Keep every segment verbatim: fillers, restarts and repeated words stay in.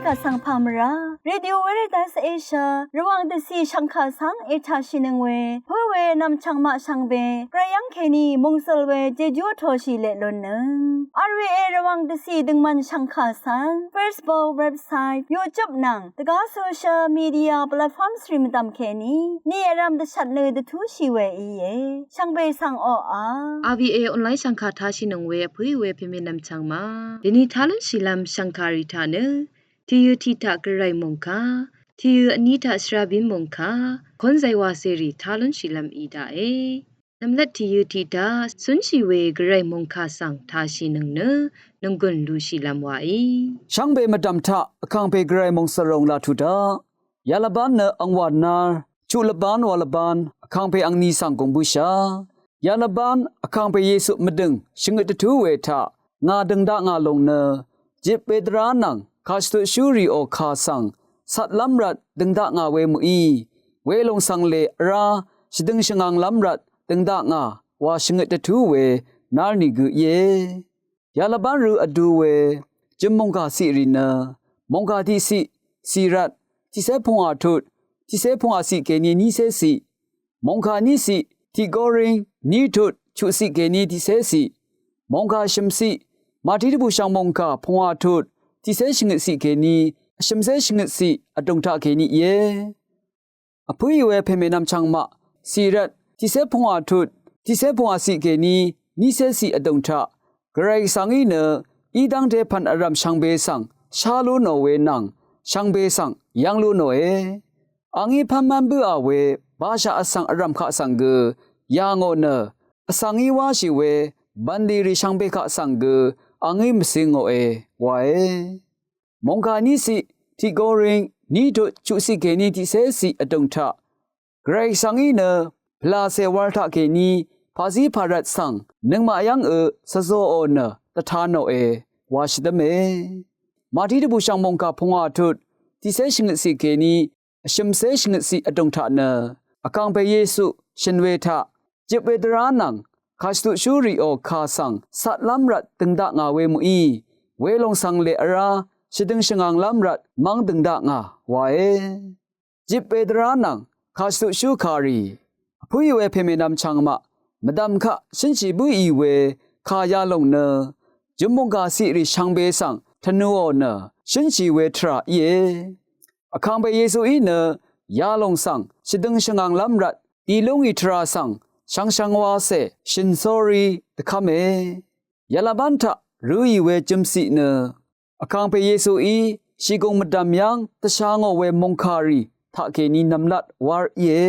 Vsvng pà mvrá Radio Veritas Asia Rvwàng dvcì shv̀ngkà svng ètàshìnøng we pǿ we nv̀mchv̀ng maq shvngbe gvray yv́ng kèní mòngsøl we jejú vtōshì leq lúnnøng. R V A Rvwàng dvcì døngmvn shv̀ngkà svng Facebook, website, YouTube nvng dvgá social media platforms rì mvdv̀m kèní ni vrv̄m dvshvt nø dvtúshì we íe. Shvngbe svng oqà R V A online shv̀ngkà tāshìnøng we vpǿì we pèmè nv̀mchv̀ng ma dèni tá lúnshìlv́m shv̀ngkàrì taq nø tìyø tiq taq gvray mòngkà, tìyø vní taq shvrabín mòngkà, kónzay wacèrì tá lúnshìlv́m í daqe. Nv̀mlat tìyø tiq taq cúnshì we gvray mòngkà svng tāshìnøng nø nònggùn lushìlv́m waí. Shvngbe mvdv̀m taq vkàngpè gvray mòngsvròng laq tuq daq. Yalvbán nø angwà nar, chuq lvbán wa lvbán vkàngpè angni svng gùng bǿshà. Yalvbán vkàngpè Yesu mvdø̀ng shvngøt dvtú we taq ngà dø̀ng dakngà lòng nø jip we dvrá nvng kàshvtutshúrìò kà svng catlv́m rvt dø̀ng dakngà we mø̀í, welòng svngle vrá shvdøng shvngv̄nglv́m rvt dø̀ng dakngà wa shvngøt dvtú we nar nìgø íe. Yalvbán rø vdu we jø̀m mòngkà ciqrì nø mòngkà tiqciq cì rvt tiqcé pungwà tut tiqcé pungwà ciq kèní nícé ciq, mòngkà níciq tiq Goring ní tut chuqciq kèní tiqcé ciq, mòngkà shø̀mciq màtí dvbùshv̀ng mòngkà pungwà tut tiqcé shvngøt ciq kèní vshø̀mcé shvngøt ciq vdùng taq kèní íe. Vpǿì we pèmè nv̀mchv̀ng maq cì rvt tiqcé pungwà tut tiqcé pungwà ciq kèní nícé ciq vdùng taq gvray svngí nø í dv́ngte pv̀n vrv̀m shvngbe svng shá lú nò we nvng shvngbe svng yv́ng lú nòe. Angí pv́nmv́n bǿà we bashaq vsvng vrv̀m kaq svng gø yà ngò nø vsvngí wáshì we bv̀nlì rì shvngbe kaq svng gø angí mvcing ngòe wae. Mòngkà níciq tiq Goring ní tut chuqciq kèní tiqcé ciq vdùng taq gvray svngí nø pvlàcè wal taq kèní pàzí pàrvt svng nøngmaq yv́ng ø svzōò nø dvta nòe wa shvdv́me. Màtí dvbùshv̀ng mòngkà pungwà tut tiqcé shvngøt ciq kèní vshø̀mcé shvngøt ciq vdùng taq nø vkàngpè Yesu shø̀n we taq jip we dvrá nvng kàshvtutshúrìò kà svng catlv́m rvt dø̀ng dakngà we mø̀í, welòng svngle vrá shvdøng shvngv̄nglv́m rvt mv́ng dø̀ng dakngà wae. Jip we dvrá nvng kàshvtutshú kàrì vpǿì we pèmè nv̀mchv̀ng maq mvdv̀m kaq shǿnshì bǿì we kà yalòng nø jø̀m mòngkà ciqrì shvngbe svng tvnuò nø shǿnshì we tvrà íe. Vkàngpè Yesuí nø yalòng svng shvdøng shvngv̀nglv́m rvt dì lúngì tvrà svng shvngshvng wacè shø̀n sórí dvkv́me. Yalvbán taq rø̄ì we jø̀mciq nø vkàngpè Yesuí shìgùng mvdv̀m yv́ng dvsha ngò we mòngkàrì taqkèní nv̀mlat wár íe.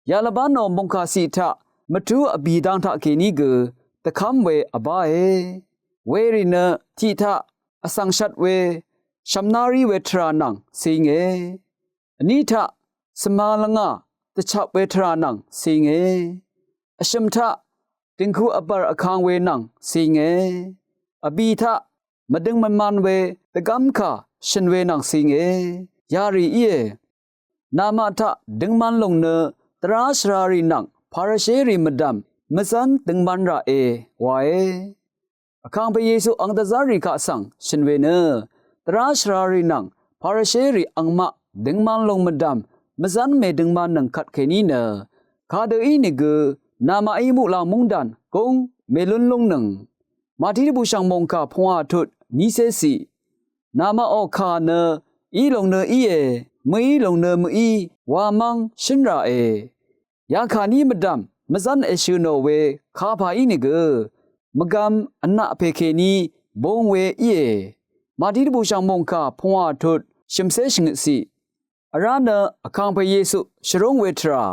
Yalvbánò mòngkà ciq taq mvtú vbì dang taqkèní gø dvkv́m we vbáe. Werì nø tiq taq vsvng shvt we shv̀mnárí we tvrà nvng cinge. Vní taq svma lvngà dvchap we tvrà nvng cinge. Vshø̀m taq dø̀ngku vbv̀r vkang we nvng cinge. Vbì taq mvdøng mvman we dvgv́mkà shø̀n we nvng cinge. Yarì íe. Namaq taq døngman lòng nø dvrá shvrarì nvng Parisherì mvdv̀m mvzv́n døngman ràe wae. Vkàngpè Yesu ang dvzv́rrì kaq svng shø̀n we nø dvrá shvrarì nvng Parisherì angmaq døngman lòng mvdv̀m mvzv́n mèdøngmannøng kvtkèní nø kadø ínìgø namaqí muqlàng móngdàn gúng mèlún lúngnøng. Màtí dvbùshv̀ng mòngkà pungwà tut nícé ciq. Namaqò kà nø í lòng nø íe, mø̀í lòng nø mø̀í wa mv́ng shǿn ràe. Yakàní mvdv̀m mvzv́n èshø̀ nò we kapà ínìgø mvgvm vnaq pè kèní bung we íe. Màtí dvbùshv̀ng mòngkà pungwà tut shø̀mcé shvngøt ciq. Vrá nø vkàngpè Yesu shvrúng we tvrà.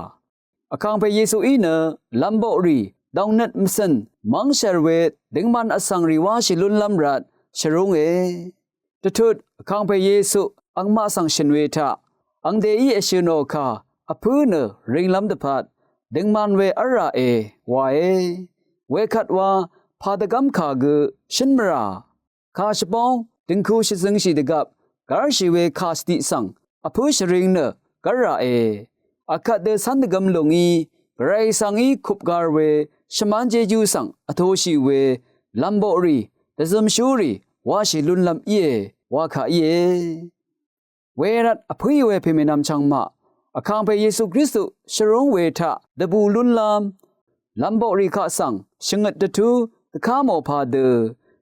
Vkàngpè Yesuí nø lv̀mboqrì dòngnøt mvcø̀n mv́ngshv̀r we døngman vsvngrì wáshì lúnlv́m rvt shvrúnge. Dvtut vkàngpè Yesu angmaq svng shø̀n we taq angdèí èshø̀ nò kà vpǿ nø ringlv́m dvpvt døngman we v́lràe wae. Wekvt wa pà dvgv́mkà gø shǿn mvrà. Kà shvbóng døngku shvzøngshì dvgvp gv́rshì we kà shvdiq svng vpǿ shvring nø gv́lràe. Akvt dø cv́n dvgøm lùngí gvray svngí kupgar we shvmán jejú svng vtoshì we lv̀mboqrì dvzømshúrì wáshì lúnlv́m íe. wa kà íe. Wervt vpǿì we pèmènvm chvngmaq, Vkàngpè Yesu Kristu shvrúng we taq dvbù lúnlv́m lv̄mboqrì kaq svng shvngøt dvtú dvká mò padø,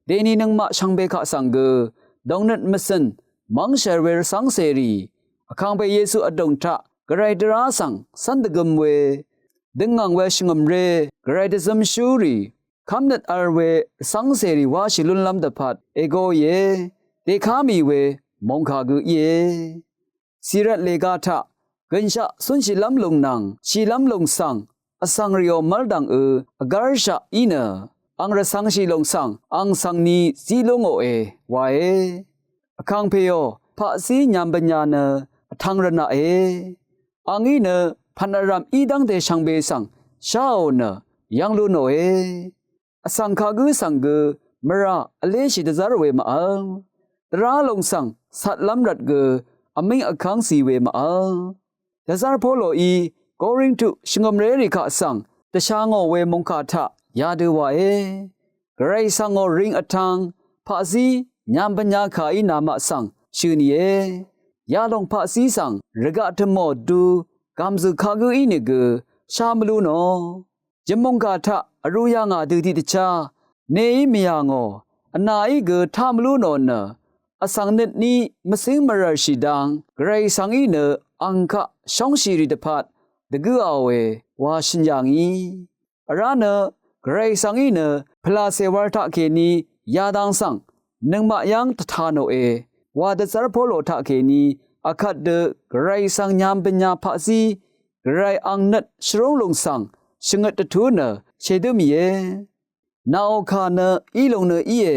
dèni nøngmaq shvngbe kaq svng gø dòngnøt mvcø̀n mv́ngshvr we rvcv́ngcèrì, Vkàngpè Yesu vdùng taq Gvray dvrá svng cv́n dvgøm we, døngv̀ng we shvngø̀mré Gvray dvzømshúrì kv́mnøt v̄l we rvcv́ngcèrì wáshì lúnlv́m dvpvt ègoìe, dèká mì we mòngkà gø íe. Cìrvt lèga taq gø̀nshaq cúnshìlv́m lùng nvng shìlv́m lùng svng vsvng rìò mv́l dv̀ngø vgv́rshaq í nø, ang rvcv̄ngshì lùng svng ang svng ni zí lú ngòe wae. Vkàngpèò paqzí nyam bvnya nø vtv̄ng rvnaqe. Angí nø pv̀n vrv̀m í dv́ngte shvngbe svng sháò nø yv́ng lú nòe. Vsvng kagǿ svng gø mvrà vléshì dvzv́r we màvl, dvrá lùng svng catlv́m rvt gø vmíng vkv́ng zì we màvl. Dvzv́r Poloí Korintu shvngø̀mrérì kaq svng dvsha ngò we mòngkà taq yadø wae. Gvray svng ngò ring vtv̄ng paqzí nyam bvnya kàí namaq svng shø̀ nìe. Yalòng paqzí svng rvgaq tø̀mò du gàmzø̀ kagǿ ínìgø shá mvlú nò. Jø̀mmòngkà taq vrū yà ngà dø tiqdvchá neí mvyà ngò, vnàí gø tá mvlú nò nø, vsvng nøtní mvcíng mvrv̀rshì dang Gvray svng í nø ang kaq shóngshìrì dvpvt dvgǿaòe wa shø̀n yà ngì. Vrá nø Gvray svng í nø pvlàcè wv̄l taqkèní yadang svng nøngmaq yv́ng dvtā nòe wa dvzv́r Polo taqkèní akvt dø Gvray svng nyam bvnya paqzí Gvray ang nøt shvrúng lùng svng shvngøt dvtú nø shèdǿ mìe. Naò kà nø í lùng nø íe,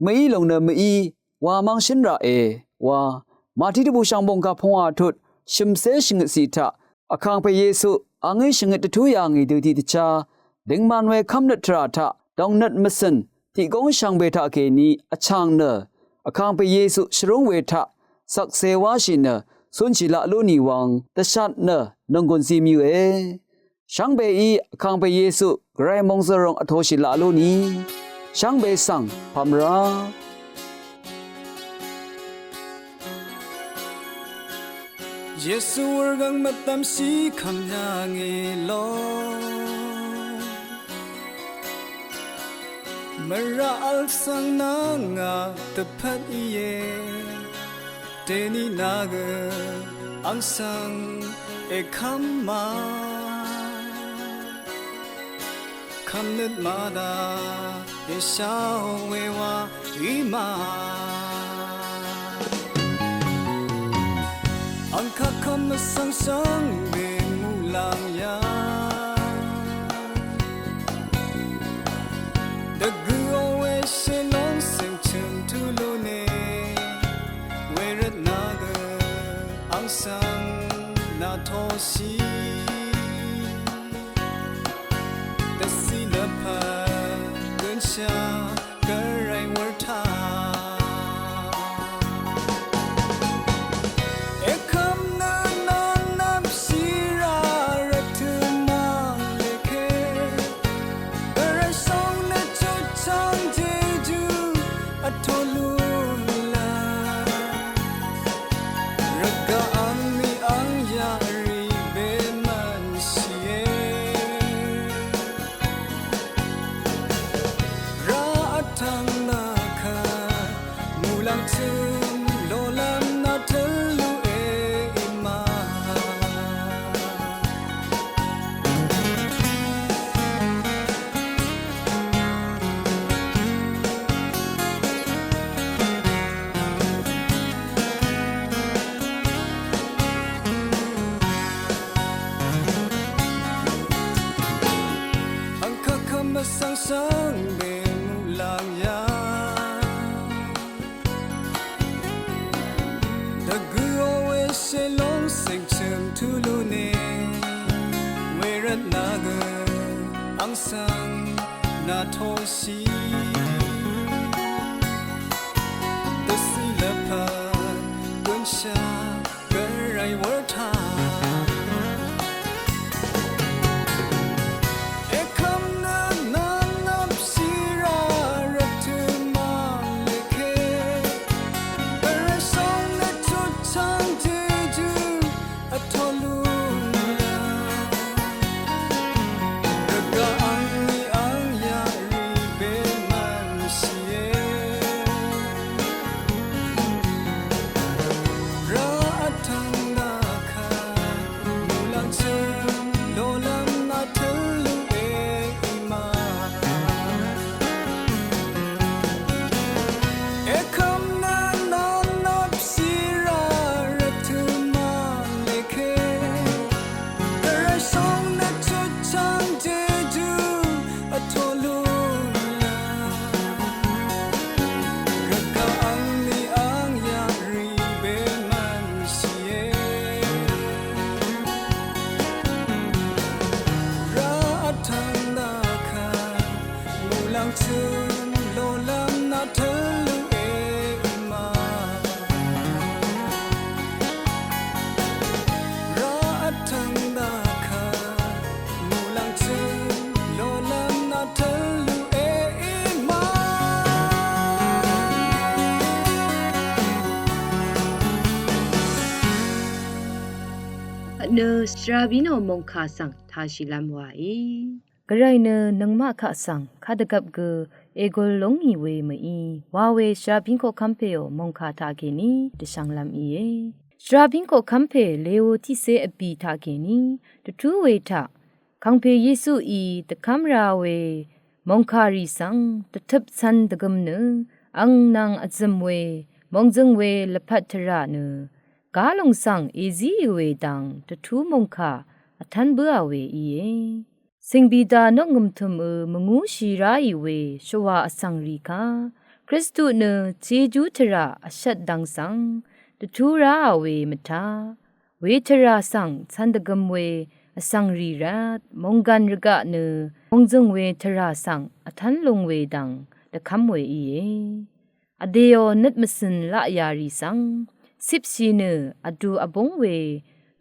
mví lùng nø mví wa mv́ng shǿn raqe wa Màtí dvbùshv̀ng bòngkà pungwà tut shø̀mcé shvngøtcì taq Vkàngpè Yesu angí shvngøt dvtú yà ngì dø tiqdvchá døngman we kv́mnøt tvrà taq dòngnøt mvcø̀n tiqgóng shvngbe taqkèní vchàng nø Vkàngpè Yesu shvrúng we taq shvkse wáshì nø cúnshì laq lú nì wvng dvshat nø nònggùn zi mvyø̄e. Shvngbeí Vkàngpè Yesu Gvray mòngzø̀ròng vtoshì laq lú nì shvngbe svng pàmvrá. Yesu wurgvng mvdvmshì kv́m yà ngì lo. Mvrà vl svng nà ngà dvpvt íe. Dèní nà gø ang svng èkv́m ma. Kv́mnøt màdà èsháò we wa í ma. Ang kaq kv́m vsvng shvngbe muqlàng yà. Dvgø̀ò we shèlóng cèng chø̀m tulu ne. Wervt nà gø ang svng nà toshì. Dvciq lvpat gønshà Gvray wurtaq. Èkv́m nø nvng nvpshì rà rvtø̀ mvlèke. Gvray shóng nø chutchvng jejú vtō lúnlá. Rvgaq angmì ang yaqrì bemvnshìe. Rá vtvng nà kvt muqlàng chø̀m lolv́m nà tø̄l lú e í ma. Ang kaq kv́m vsvng shvngbe muqlàng yà. Dvgø̀ò we shèlóng cèng chø̀m tulu ne. Wervt nà gø ang svng nà toshì. Dvciq lvpat gønshà Gvray wurtaq. Èkv́m nø nvng nvpshì rà rvtø̀ mvlèke. Ang Jejú vtolu la, rvgaq angní ang yaqrì bemvn shìe. Rá vtvng daqkvt muqlàng chø̀m loqlv́m nà tø̄l lúnge í ma. Èkvm nø nà nvp shì rá rvt tø̄ mvleqke. Gvray shóng nø chutchvng Jejú vtolu la, rvgaq angní ang yaqrì bemvn shìe. Rá vtvng daqkvt muqlàng chø̀m loqlv́m nà tø̄l lúnge í ma. Rá vtvng daqkvt muqlàng chø̀m loqlv́m nà tø̄l lúnge í ma. Nø shvrabín ò mòngkà svng tashìlv́m wàí. Gvray nø nøngmaq kaq svng kadvgvp gø ègul lúngì we mø̀í wa we shvrabín koqkv́m pèò mòngkà taqkèní dvshv̄nglv́m íe. Shvrabín koqkv́m pè Leotiqcé vbì taqkèní dvtú we taq Kàngpè Yesuí dvkv́m rá we mòngkàrì svng dvtøp cv̄n dvgøm nø ang nvng vzø̀m we mòngzø̀ng we lvpat tvrà nø galùng svng èzíì we dang dvtú mòngkà vtv́n bǿà we íe. Sìngbìda nokngø̀m tø̀mø mvngúshì ráì we shvwà vsvngrì kà Kristu nø Jejú tvrà vshvt dang svng dvtú ráà we mvtá we tvrà svng cv̄n dvgøm we vsvngrì rvt mònggàn rvgaq nø mòngzø̀ng we tvrà svng vtv́n lung we dang dvkv́m we íe. Vdèò nøt mvcø̀n laqyàrì svng cipshì nø vdu vbúng we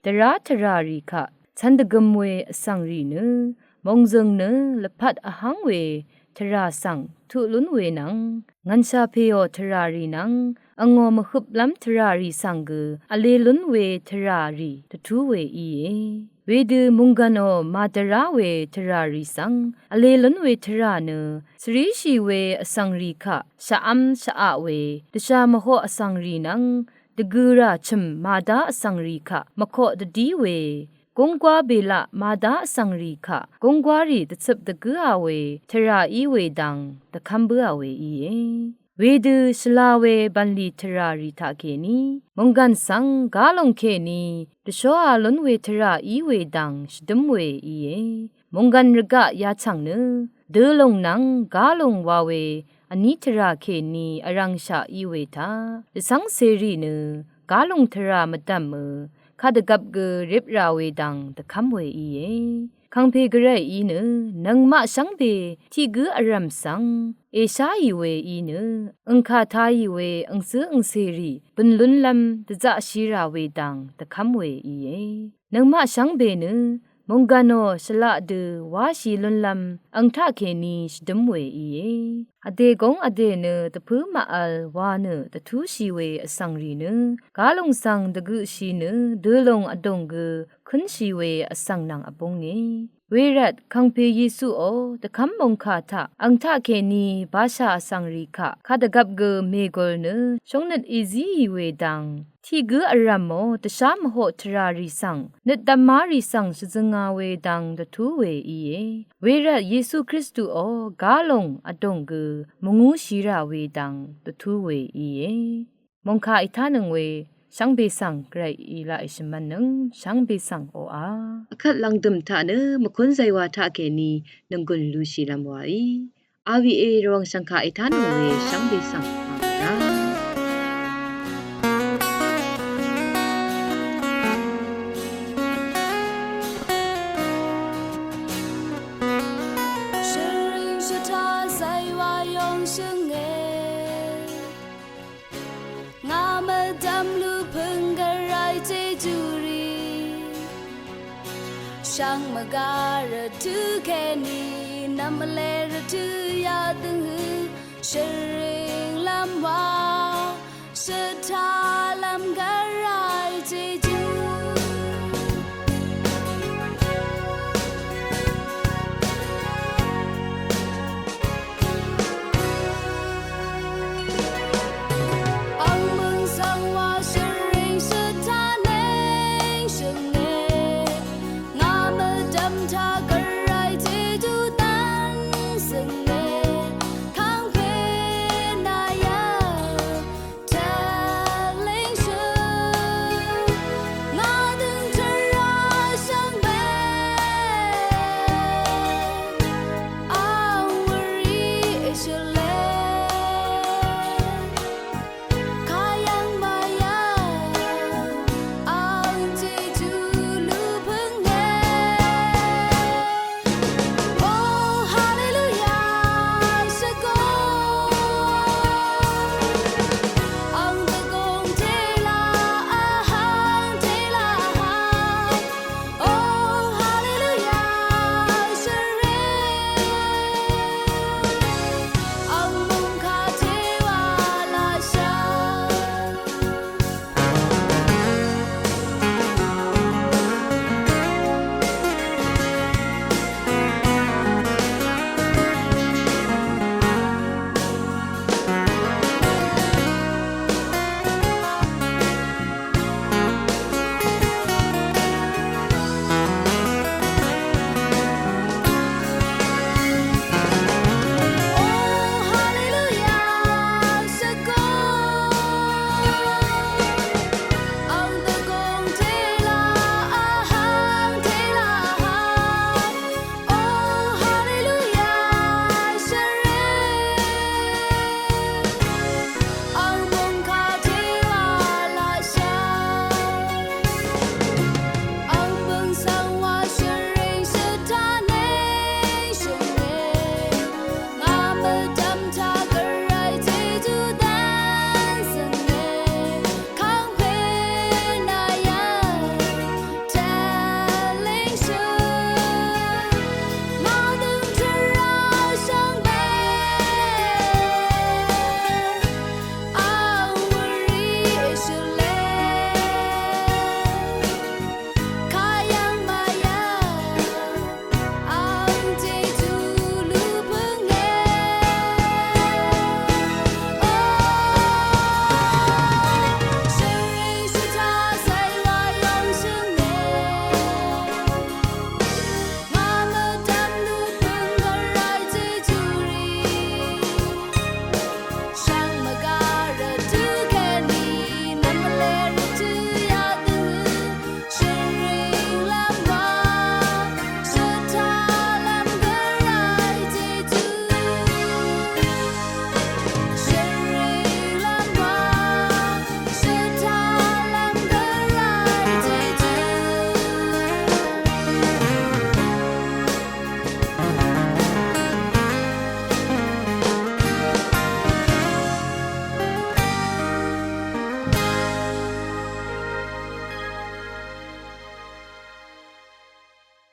dvrá tvràrì kaq cv̄n dvgøm we vsvngrì nø mòngzø̀ng nø lvpat vháng we tvrà svng tuq lún we nvng ngv̀nshà pèò tvràrì nvng angò mvhøplv́m tvràrì svng gø vlē lún we tvràrì dvtú we íe. Wedø mònggànò màdvrá we tvràrì svng vlē lún we tvrà nø svríshì we vsvngrì kaq shvv́m shvaq we dvshà mvhoq vsvngrì nvng dvgø̀rà chø̀m màdá vsvngrì kaq mvkoq dvdí we gúnggwá bèlaq màdá vsvngrì kaq gúnggwárì dvcøp dvgǿà we tvrà í we dang dvkv́m bǿà we íe. Wedø shvla we bv̀nlì tvràrì taqkèní mònggàn svng galùng kèní dvshóā lún we tvrà í we dang shvdǿm we íe. Mònggàn rvgaq yachv̀ng nø dølùng nvng galùng wa we vní tvrà kèní vrv̀ngshaq í we taq dvcv́ng cèrì nø galùng tvrà mvdv̀mø kadvgvp gø rip rà we dang dvkv́m we íe. Kàngpè Gvrayí nø nøngmaq shvngbe tiq gǿ vrv̀m svng èsháì we í nø angkà tāì we angcǿ angcèrì bø̀n lúnlv́m dvzaqshì rà we dang dvkv́m we íe. Nøngmaq shvngbe nø mònggànò shvlaq dø wáshì lúnlv́m ang taqkèní shvdǿm we íe. Vdè góng vdè nø dvpǿ màvl wa nø dvtúshì we vsvngrì nø galùng svng dvgøqshì nø dølùng vdùng gø kǿnshì we vsvng nvng vbúnge. Wervt Kàngpè Yesuò dvkv́m mòngkà taq ang taqkèní bashà vsvngrì kaq kadvgvp gø mègul nø shóngnøt èzíì we dang tiq gǿ vrv̀mò dvshá mvhoq tvràrì svng nøt dvmárì svng shvzønga we dang dvtú we íe. Wervt Yesu Kristuò galùng vdùng gø mvngúshì rà we dang dvtú we íe. Mòngkà ètánøng we shvngbe svng Gvrayí laq èshø̀mv̄nnøng shvngbe svng oqà vkvt lv̀ngdø̀m taq nø mvkún zaywā taqkèní nònggùn lushìlv́m wàí. Awiq e Rvwàng shv̀ngkà ètánøng we shvngbe svng màmvra. Shvring shvtá zaywā yong shø̀nge. Ngà mvdv̀m lú pø̀ng Gvray Jejú rì. Shvngbe gvray rvtø̀ kèní nvmvle rvtø̀ yadøng hø shvring lv́m wa shvtá lv́m Gvray Say